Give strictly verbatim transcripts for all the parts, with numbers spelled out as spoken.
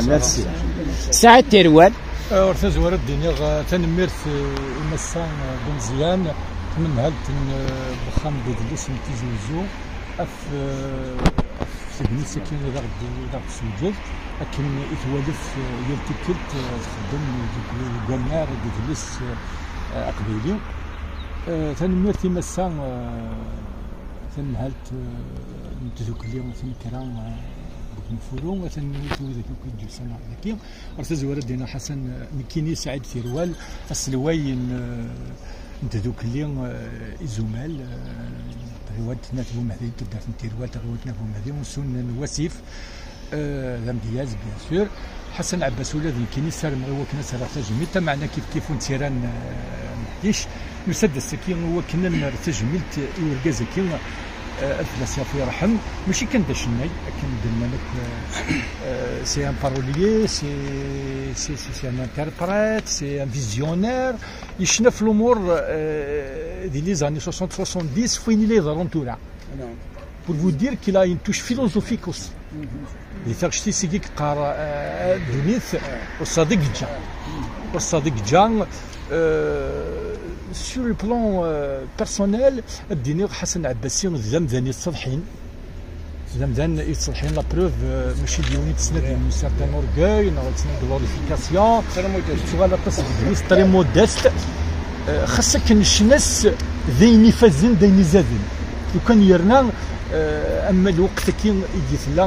Merci. Saɛid Tirwal. Ɣer tazwara ad d-iniɣ, eh, tanemmirt, eh, i Massa, eh, Bumeẓyan, tmenhalt n, eh, wexxam n udlis n Tizi Uzzu, ɣef, eh, ɣef tegnit-agi i d aɣ-d-, i d aɣ-d-tessewǧed, akken i twalef, eh, yal tikkelt, eh, txeddem deg, deg wannar, deg udlis, eh, aqbayli. Eh, tanemmirt i Massa, eh, tanhalt, eh, n tdukli Tanekra, eh, deg Unfuru, tanemmirt i widak akk i d-yusan ɣer dagi. Ɣer tazwara ad d-iniɣ Ḥasan, eh, nekkini Saɛid Tirwal, aselway n, eh, n tdukli, eh, Izumal, eh, taɣiwant n At Bumehdi, taddart n Tirwal, taɣiwant n At Bumehdi, usu n wasif, eh, d amedyaz, bien sûr. Ḥasan Ɛebbas ula d nekkini ssarmeɣ i wakken ad s-rreɣ tajmilt, tameɛna kif kif ur nettiran, eh, meḥdic. Nusa-d ass-agi i wakken ad nerr tajmilt i urgaz-agi, eh, ad fell-as yeɛfu yerḥem. Mačči kan d acennay, akken d-nnan akk, eh, eh, c'est un parolier, c'est, c'est, c'est, c'est un interprète, c'est un visionnaire. Yecna ɣef lumuṛ, eh, di les années soixante, soixante-dix, ɣef wayen i la iḍerrun tura. Pour vous dire qu'il a une touche philosophique aussi. Di taɣect-is i yeqqar, eh, ddunit, ur ṣṣaḍ i yeǧǧa. Ur ṣṣaḍ i yeǧǧa, eh, sur le plan, eh, personnel, ad d-iniɣ Ḥasan Ɛebbasi d amdan yettṣeḍḥin. D amdan yettṣeḍḥin, la preuve, eh, mačči d yiwen i d-tesnad un certain orgueil, neɣ yettnad glorification. Très modeste. Yettuɣal aṭas deg-s, très modeste. Eh, xas akken ccna-s d ayen ifazen, d ayen izaden. Lukan yerna, eh, ama lweqt-agi i d-tella,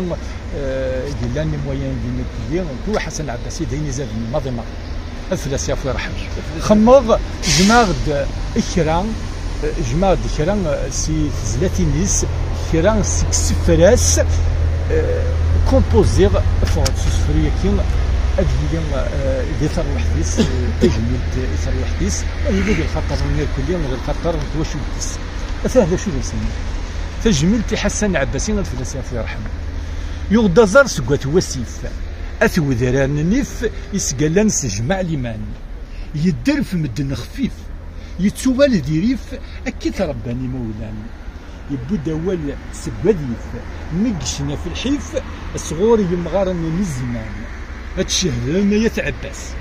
eh, i d-yellan les moyens d-, d-, d-, Ḥasan Ɛebbasi d ayen izaden, maḍi maḍi. Ad fell-as yeɛfu yerḥem. Xemmeɣ, jemɛeɣ-d kra, jemɛeɣ-d kra si tezlatin-is, kra seg isefra-s, eh, composiɣ, ffɣeɣ-d s usefru-agi, ad yili, eh, di terwiḥt-is, eh, tajmilt i terwiḥt-is, ad yili di lxaṭer n irkelli, di lxaṭer n twacult-is. Atah d acu d asemmi. Tajmilt i Ḥasan Ɛebbasi, ad fell-as yeɛfu yerḥem. Yuɣ-d aẓar seg wat wasif, at wedrar n nnif, isgalan s jmaɛ liman. Yedder f medden xfif, yettuɣal di rrif, akka i t-rebban imawlan. Yewwi-d awal seg wadif, mi yecna f lḥif, sɣur yemɣaren n zzman. Ad tcehdem ay at Ɛebbas,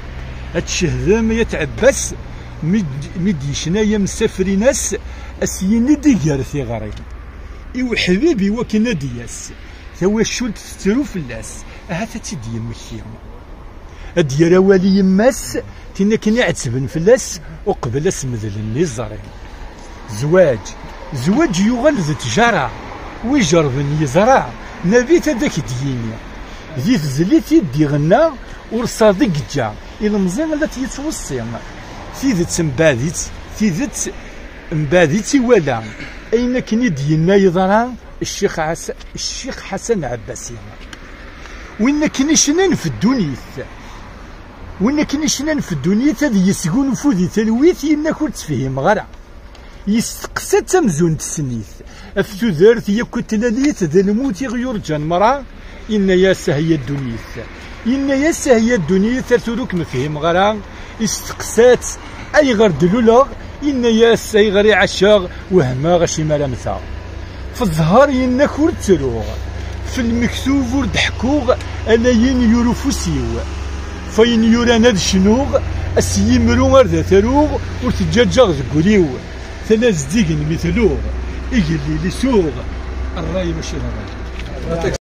ad tcehdem ay at Ɛebbas, mi d-, mi d-yecna yamsafrin-as, as-yini-d iger tiɣri. I uḥbib i wakken ad d-yas, tawacult tettru fell-as, ahat ad tt-id-yemmekti. Ad d-yerr awal i yemma-s, tin akken iɛettben fell-as, uqbel ad s-medlen iẓri. Zzwaǧ, zzwaǧ yuɣal d ttjara, wi jerben yeẓra, nabit ad ak-d-yini. Di tezlit i d-iɣenna, ur ṣṣaḍ i yeǧǧa, ilemẓi la t-yettweṣṣi. Tidet mbeɛd-itt, tidet mbeɛd-itt iwala, ayen akken i d-yenna yeḍra, Ccix Ɛas-, Ccix Ḥasan Ɛebbasi. Win akken icnan f ddunit, win akken icnan f ddunit ad yesgunfu di talwit, yenna-k ur ttefhimeɣ ara. Yesteqsa-tt amzun tessn-it. Ɣef tudert yakk tlalit d lmut i ɣ-yurǧan merra, yenna-yas: "Ah ya ddunit." Yenna-yas: "Ah ya ddunit, ar tura ur kem-fhimeɣ ara." Yesteqsa-tt: "Ayɣer d-luleɣ?" Yenna-yas: "Ayɣer i ɛaceɣ, wehmeɣ acimi ara mmteɣ." F zzher yenna-k ur ttruɣ, f lmektub ur d-ḥkuɣ, ala ayen yura ufus-iw. F ayen yuran ad cnuɣ, a s yimru ar d at-aruɣ, ur t-ǧǧaǧǧaɣ deg wul-iw. Tala zeddigen mi tluɣ, igellil isuɣ, ṛṛay mačči d ṛṛay.